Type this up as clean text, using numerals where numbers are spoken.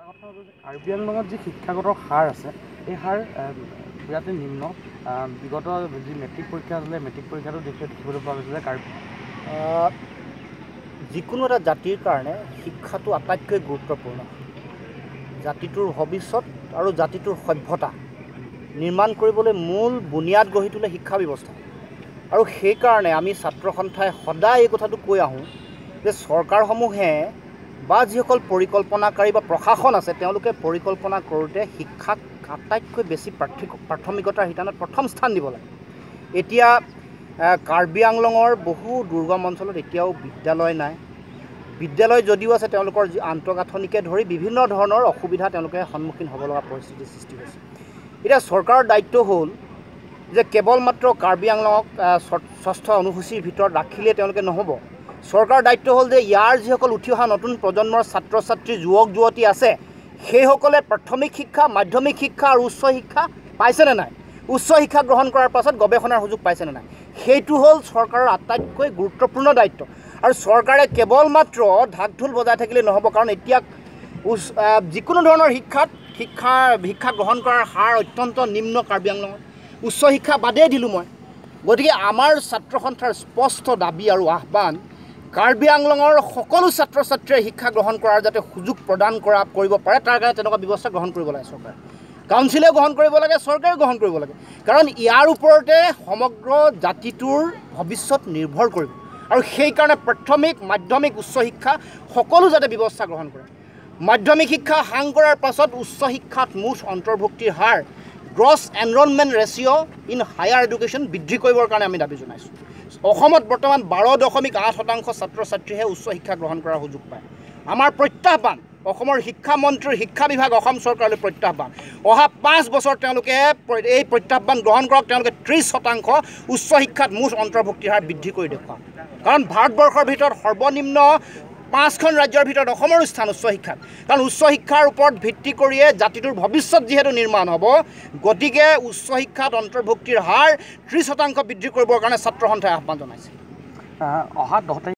কথা হ'ল যে কাৰ্বি আংলঙত যি শিক্ষাগত হাৰ আছে, এই হাৰ বিৰাটেই নিম্ন। বিগত যি মেট্ৰিক পৰীক্ষা আছিলে, মেট্ৰিক পৰীক্ষাটো দেখিবলৈ পোৱা গৈছিলে কাৰ্বি যিকোনো এটা জাতিৰ কাৰণে শিক্ষাটো আটাইতকৈ গুৰুত্বপূৰ্ণ। জাতিটোৰ ভৱিষ্যত আৰু জাতিটোৰ সভ্যতা নিৰ্মাণ কৰিবলৈ মূল বুনিয়াদ গঢ়ি তোলে শিক্ষা ব্যৱস্থা। আৰু সেইকাৰণে আমি ছাত্ৰ সন্থাই সদায় এই কথাটো কৈ আহোঁ যে চৰকাৰসমূহে বা যিসকল পৰিকল্পনাকাৰী বা প্ৰশাসন আছে, তেওঁলোকে পৰিকল্পনা কৰোঁতে শিক্ষাক আটাইতকৈ বেছি প্ৰাথমিকতাৰ শিতানত প্ৰথম স্থান দিব লাগে। এতিয়া কাৰ্বি আংলঙৰ বহু দুৰ্গম অঞ্চলত এতিয়াও বিদ্যালয় নাই। বিদ্যালয় যদিও আছে, তেওঁলোকৰ যি আন্তঃগাঁথনিকে ধৰি বিভিন্ন ধৰণৰ অসুবিধা তেওঁলোকে সন্মুখীন হ'ব লগা পৰিস্থিতিৰ সৃষ্টি হৈছে। এতিয়া চৰকাৰৰ দায়িত্ব হ'ল যে কেৱল মাত্ৰ কাৰ্বি আংলঙক ষষ্ঠ অনুসূচীৰ ভিতৰত ৰাখিলে তেওঁলোকে নহ'ব। চৰকাৰৰ দায়িত্ব হ'ল যে ইয়াৰ যিসকল উঠি অহা নতুন প্ৰজন্মৰ ছাত্ৰ ছাত্ৰী, যুৱক যুৱতী আছে, সেইসকলে প্ৰাথমিক শিক্ষা, মাধ্যমিক শিক্ষা আৰু উচ্চ শিক্ষা পাইছেনে নাই, উচ্চ শিক্ষা গ্ৰহণ কৰাৰ পাছত গৱেষণাৰ সুযোগ পাইছেনে নাই, সেইটো হ'ল চৰকাৰৰ আটাইতকৈ গুৰুত্বপূৰ্ণ দায়িত্ব। আৰু চৰকাৰে কেৱল মাত্ৰ ঢাক ঢোল বজাই থাকিলে নহ'ব, কাৰণ এতিয়া যিকোনো ধৰণৰ শিক্ষা গ্ৰহণ কৰাৰ হাৰ অত্যন্ত নিম্ন কাৰ্বি আংলঙত। উচ্চ শিক্ষা বাদেই দিলোঁ মই। গতিকে আমাৰ ছাত্ৰ সন্থাৰ স্পষ্ট দাবী আৰু আহ্বান, কাৰ্বি আংলঙৰ সকলো ছাত্ৰ ছাত্ৰীয়ে শিক্ষা গ্ৰহণ কৰাৰ যাতে সুযোগ প্ৰদান কৰিব পাৰে, তাৰ কাৰণে তেনেকুৱা ব্যৱস্থা গ্ৰহণ কৰিব লাগে। চৰকাৰে, কাউন্সিলেও গ্ৰহণ কৰিব লাগে, চৰকাৰেও গ্ৰহণ কৰিব লাগে, কাৰণ ইয়াৰ ওপৰতে সমগ্ৰ জাতিটোৰ ভৱিষ্যত নিৰ্ভৰ কৰিব। আৰু সেইকাৰণে প্ৰাথমিক, মাধ্যমিক, উচ্চ শিক্ষা সকলো যাতে ব্যৱস্থা গ্ৰহণ কৰে। মাধ্যমিক শিক্ষা সাং কৰাৰ পাছত উচ্চ শিক্ষাত মুঠ অন্তৰ্ভুক্তিৰ হাৰ, gross enrolment ratio in higher education বৃদ্ধি কৰিবৰ কাৰণে আমি দাবী জনাইছোঁ। অসমত বৰ্তমান 12.8% ছাত্ৰ ছাত্ৰীহে উচ্চ শিক্ষা গ্ৰহণ কৰাৰ সুযোগ পায়। আমাৰ প্ৰত্যাহ্বান, অসমৰ শিক্ষামন্ত্ৰীৰ শিক্ষা বিভাগ, অসম চৰকাৰলৈ প্ৰত্যাহ্বান, অহা 5 বছৰ তেওঁলোকে এই প্ৰত্যাহ্বান গ্ৰহণ কৰক, তেওঁলোকে 30% উচ্চ শিক্ষাত মুঠ অন্তৰ্ভুক্তিৰ হাৰ বৃদ্ধি কৰি দেখুৱাওক। কাৰণ ভাৰতবৰ্ষৰ ভিতৰত সৰ্বনিম্ন 5খন ৰাজ্যৰ ভিতৰত অসমৰো স্থান উচ্চ শিক্ষাত। কাৰণ উচ্চ শিক্ষাৰ ওপৰত ভিত্তি কৰিয়ে জাতিটোৰ ভৱিষ্যত যিহেতু নিৰ্মাণ হ'ব, গতিকে উচ্চ শিক্ষাত অন্তৰ্ভুক্তিৰ হাৰ 30% বৃদ্ধি কৰিবৰ কাৰণে ছাত্ৰ সন্থাই আহ্বান জনাইছে। অহা 10 তাৰিখ